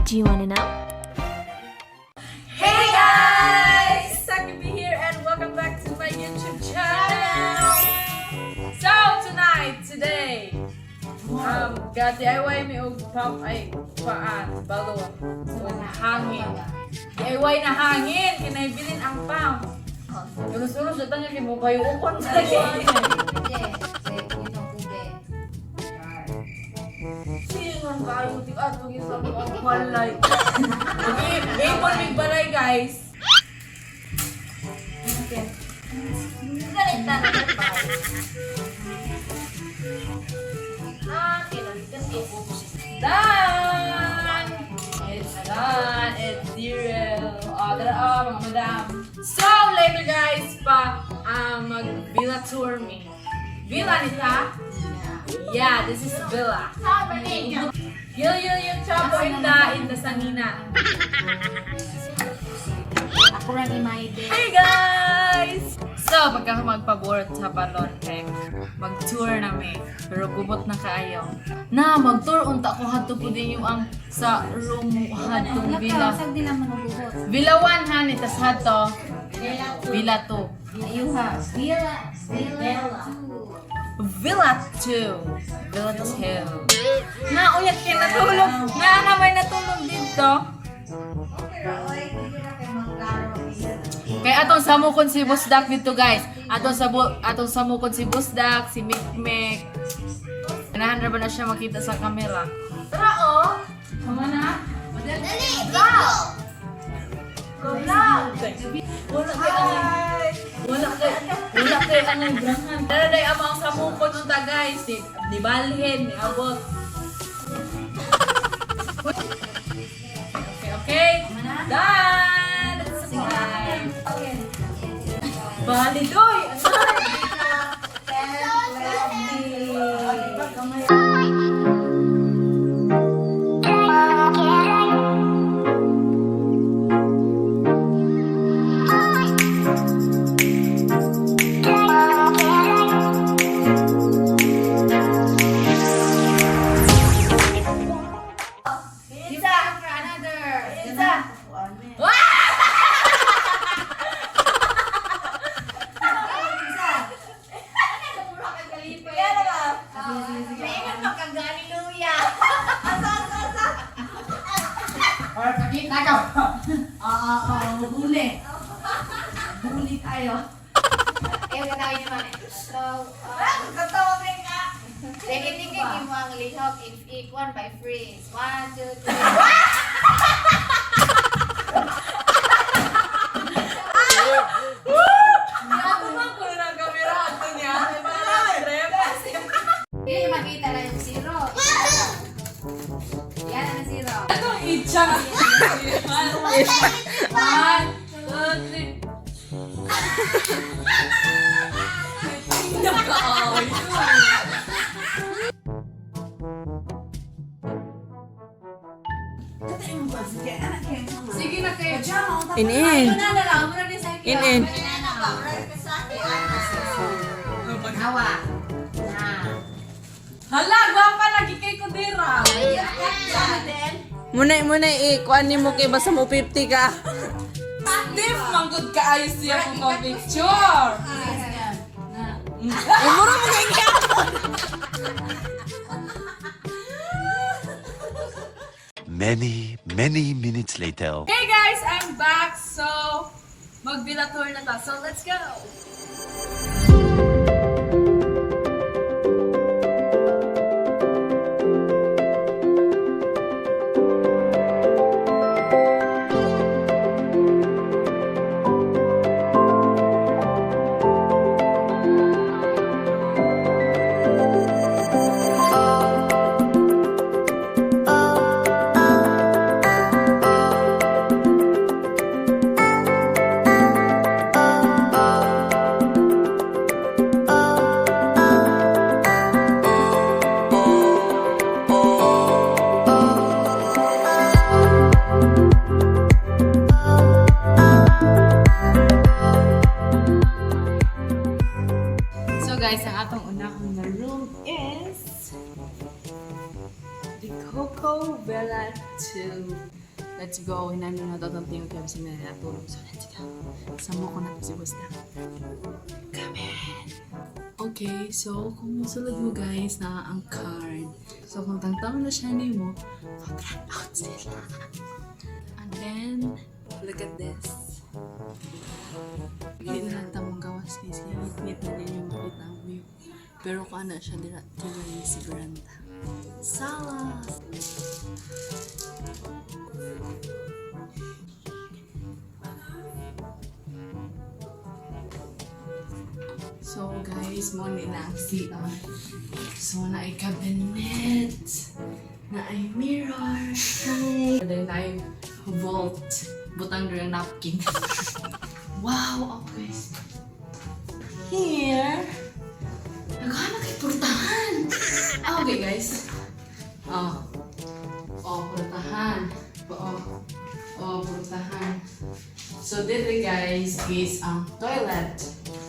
Do you want to know? Hey guys! Saki B here and welcome back to my YouTube channel! So, tonight, today, ga DIY mi og pump ay paan, balon, ug hangin. DIY na hangin, kinaibilin ang pump. Ulos-ulos na tanya kay mo bayuokon sa lagi. Sino ang kayo? Di ato yung sa mga balay. Okay, ipon mig balay, guys. Okay. Done! It's done. It's zero. Oh, tara, oh, mga madam. So, later guys, pa mag-villa tour me. Villa nita? Yeah, this is villa. Yo, yo, yo, chapo in the sanina. Ako rin imay Hey guys! So, pagka magpaborot sa balon, kay mag-tour na mi. Pero gubot na kaayo. Na, mag-tour unta ko hadto po din yung ang sa room hadto villa. Sag nila manubuhot. Villa 1 ha ni tas hadto Villa 2. Ayuha. Villa. Villa. Villa 2. Villa 2. Na, uyak kay natulog. Na, na may natulog dito. Kay atong samukon si Busdak dito guys. Atong samukon si Busdak, si Mikmek. Ganahan ra ba na siya makita sa camera? Tara oh. Tama na. Dali! Go! Go na. Wala kay angay. Wala kay angay branhan. Tara day ama ang samukon unta guys. Ni balhin ni abot. Okay. Done. That's fine. Balidoy. Isa. For another. Pakita ka. Oo, oo, huli. Huli tayo. Ayaw ka tayo naman. So, Tingin-tingin mo ang lihok if equal by freeze. One, two, three. Ako ko na ang kamera ato niya. Hindi makita na yung zero. Yan ang zero. Ito itcha. One, two, three. Nakaayo. Sige na kayo. In-in. In-in. Hawa. Na. Hala, gwapa lagi kay Kudira. Muna, muna, eh. Kuan ni mo kay basta mo 50 ka. Steve, manggod ka ayos siya kung picture. Umuro mo kay. Many, many minutes later. Hey guys, I'm back. So, mag-villa tour na ta. So, let's go! So guys, ang atong unahon na room is the Coco Villa 2. Let's go. Hinano na ito itong tingog kaya na natulog. So let's go. Samo ko na ito si Busta. Come in. Okay, so kung musulod mo guys na ang card. So kung tangtang na siya nimo, mag-run out sila. And then, look at this. Hindi na lang tamong gawas guys. Kaya ngit-ngit na din yung makita ang view. Pero kung ano siya, dira dira si veranda. Sala! So guys, mo ni na ang CR. So na ay cabinet, na ay mirror, then ay vault, butang diri ang napkin. Wow! Oh guys. Here, naghanap kay purtahan. Ah, okay guys. Oh. Oh, purtahan. Oh. Oh, purtahan. So, dito guys is ang toilet.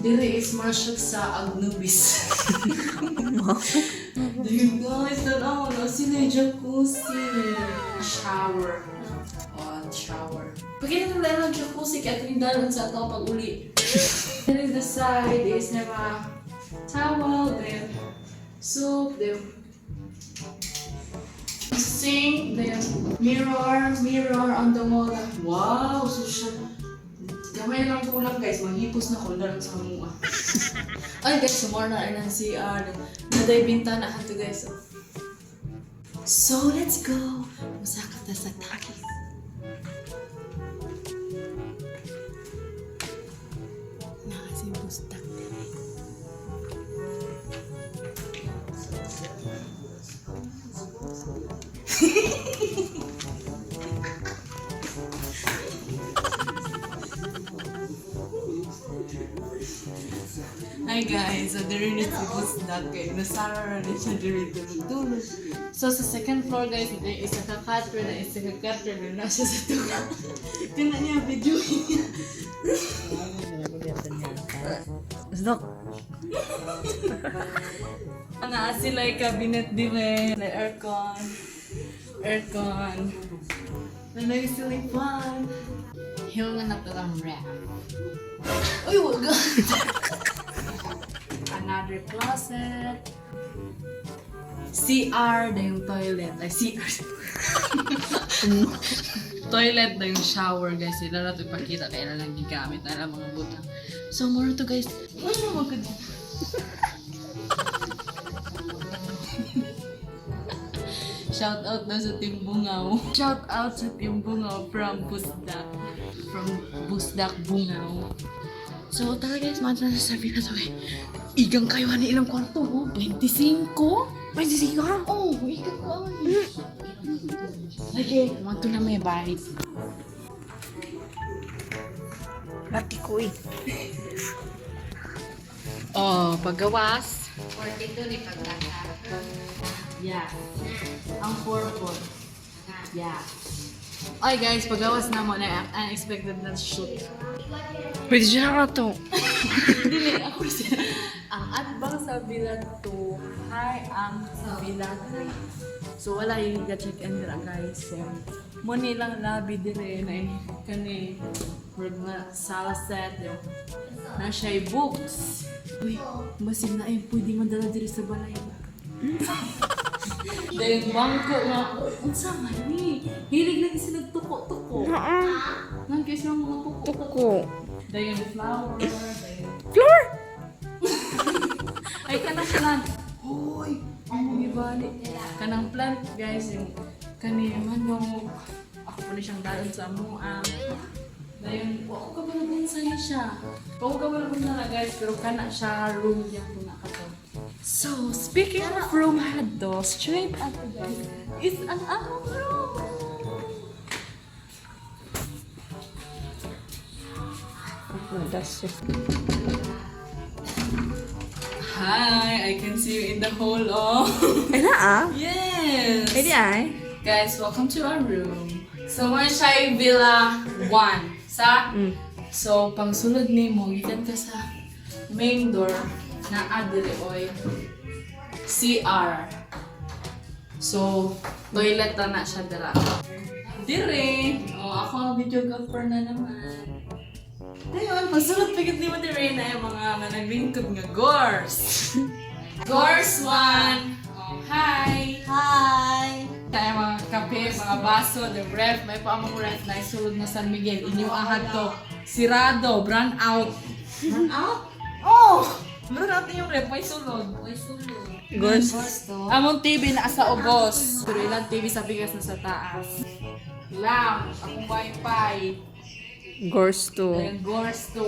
Dito is more siya sa Agnubis. Dito guys, tanaw na sila yung jacuzzi. Shower. Oh, shower. Pagkita nila ng jacuzzi, kaya ito yung dalon sa ato pag uli. And in the side is na mga towel, then soap, then sink, then mirror, mirror on the wall. Wow, so siya. Gamay lang kulang guys, manghipos na ko na lang sa mua. Ay guys, sumor na ang CR. Naday bintana ato guys. Oh. So let's go. Musaka ta sa takis. Nakasibustak din. Hi guys, so diri ni si Busdak kay nasara ra ni siya diri tulog. So sa second floor guys, na isa ka cutter, na isa ka cutter, na siya sa tuwa. Tingnan niya video niya. Busdak. Naa sila yung cabinet dire, na aircon. Aircon. Na ceiling fan. Hill nga na to ang ref. Uy, wag. Another closet. CR na yung toilet. Ay, CR. Toilet na yung shower, guys. Sila na ito ipakita kaya na lang gigamit na lang mga butang. So, more to guys. Ano mo good? Shout out na sa Team Bungaw. Shout out sa Team Bungaw from Busdak. From Busdak Bungaw. So, tara guys, mga na sa na to eh. Igang kayo ni ilang kwarto, oh. 25? 25 ka? Oh, igang ko. Okay, mga na may bahay. Lati ko eh. Oh, paggawas. 42 ni pagkaka. Yeah. Ang purple. Yeah. Ay guys, paggawas na mo na unexpected na shoot. Pwede siya na to. Dili, ako siya. Ang atbang sa Villa 2 ay ang sa Villa 3. So wala yung ga-check-in dira guys. So, mo nilang lobby dire na eh, kani word na sala set yung na siya books. Uy, basin na eh, pwede madala diri sa balay ba? Then bangko nga, unsa man ni? Hilig lagi sila tuko-tuko. Nang kay sila mga tuko-tuko. Tuko. Dayon flower, dayon. Floor! Ay, kanang plant. Hoy, ang gibali. Kanang plant, guys, yung kani manok. Ako po ni siyang daon sa amuang. Dayon, wa ko kabalo sa ni siya. Wa ko kabalo na guys, pero kana siya room niya po na kato. So, speaking of room hadto, straight up guys, is ang among room. That's it. Hi, I can see you in the hole oh. Ay na ah. Yes. Pwede ay. Guys, welcome to our room. So, mo siya yung Villa 1. Sa? So, pangsulod ni mo, gikan ka sa main door na adili oy CR. So, toilet na na siya dira. Dire! Oh, ako ang videographer na naman. Ayun, pagsulod pigit ni mo dire na yung mga nga naglingkod nga gores. Gores 1! Oh, hi! Hi! Tayo mga kape, mga baso, the ref, may paamong ref na isulod na San Miguel. Inyo ahad to. Sirado, brand out. Brand out? Oh! Brand out na yung ref, may sulod. May sulod. Gores. Among TV na sa ubos. Pero ilang TV sa bigas na sa taas. Lounge, akong wifi. Gores to. Then gores to.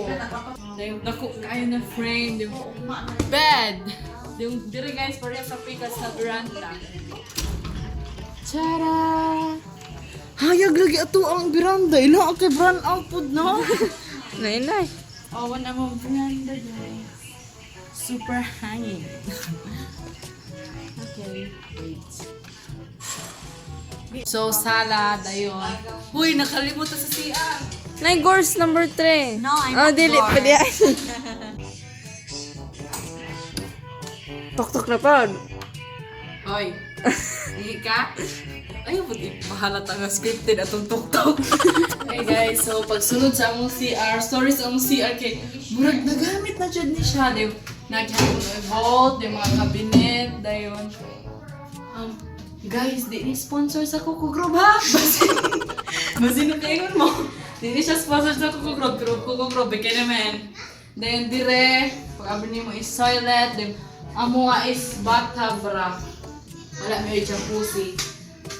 Then dako kayo na frame. Yung bed. Yung dire guys, pareha sa pikas sa veranda. Tara! Hayag lagi ato ang biranda. Ila kay brand out pod no. Nainay. Oh, wala mo veranda guys. Super hangin. Okay, wait. So, salad, ayun. Uy, nakalimutan sa CR. Nay gores number 3. No, I'm Oh, not dili gores. pwede ay. Tok-tok na pod. Hoy, hindi ka? Ay, buti mahalata nga scripted atong tuktok. Hey guys, so pagsunod sa among CR, stories sa among CR kay murag nagamit na jud ni siya. Di nagyapon og vault, di mga cabinet, dayon. Guys, di ni sponsor sa Coco Grove ha. Basin, basin ang kaingon mo. Di ni siya sponsor sa Coco Grove, pero Coco Grove, kaya naman. Then dire, pag abri nimo is toilet, then amo nga is bathtub ra. Wala may jacuzzi.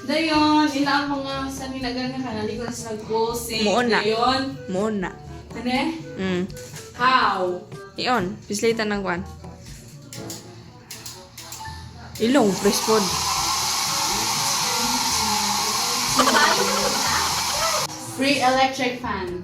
Dayon, ila ang mga sa ninagan nga kanali ko sa nag-go-sink. Muon na. Dayon, Mo na. kane? How? Ion, pislitan ng kwan. Ilong, press pod. Free electric fan.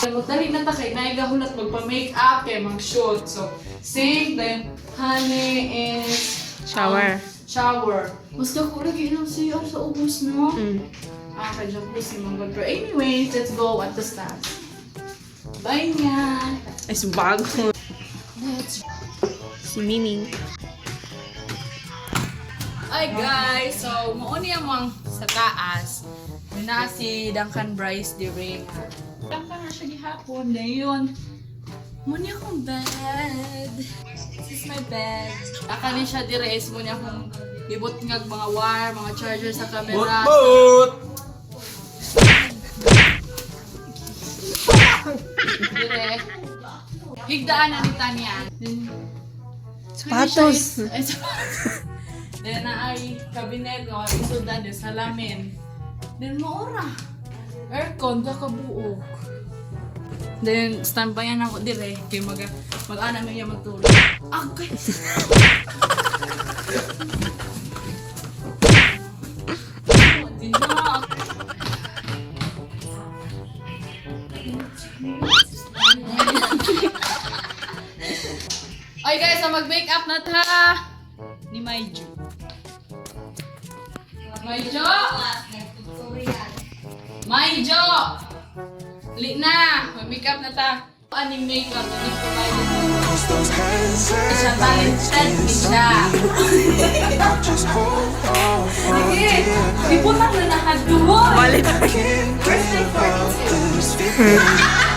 Magdali na ta kay naigahulat magpa-makeup kay mag-shoot. So, sink, then honey is Shower. Shower. Mas dako lagi ilang CR sa ubos, no? Ah, kay jacuzzi mga god. Pero anyways, let's go at the stars. Bye niya! Ay, subago. Let's Si Miming. Ay guys, so mauni among sa taas. Na si Duncan Bryce dire. Duncan na siya gihapon dayon. Muni akong bed. This is my bed. Aka ni siya dire is muni akong ibot ngag mga wire, mga charger sa camera. Boot! Dire. Higdaan na ni Tanya. Then, Sapatos. Ay, sapatos. Then na ay cabinet nga isudan din salamin. Then maura. Aircon ka kabuok. Then standby na ako dire kay mag mag-ana man niya magtulog. Agay. Di na. Ay guys, ang mag-make up na ta ni Maiju. Maijo! Maijo! Li na! Mag-make up na ta. Aning make up ni provided. Siya talented ni siya. Sige! Iputan na nakaduwa! Balik. First time 42.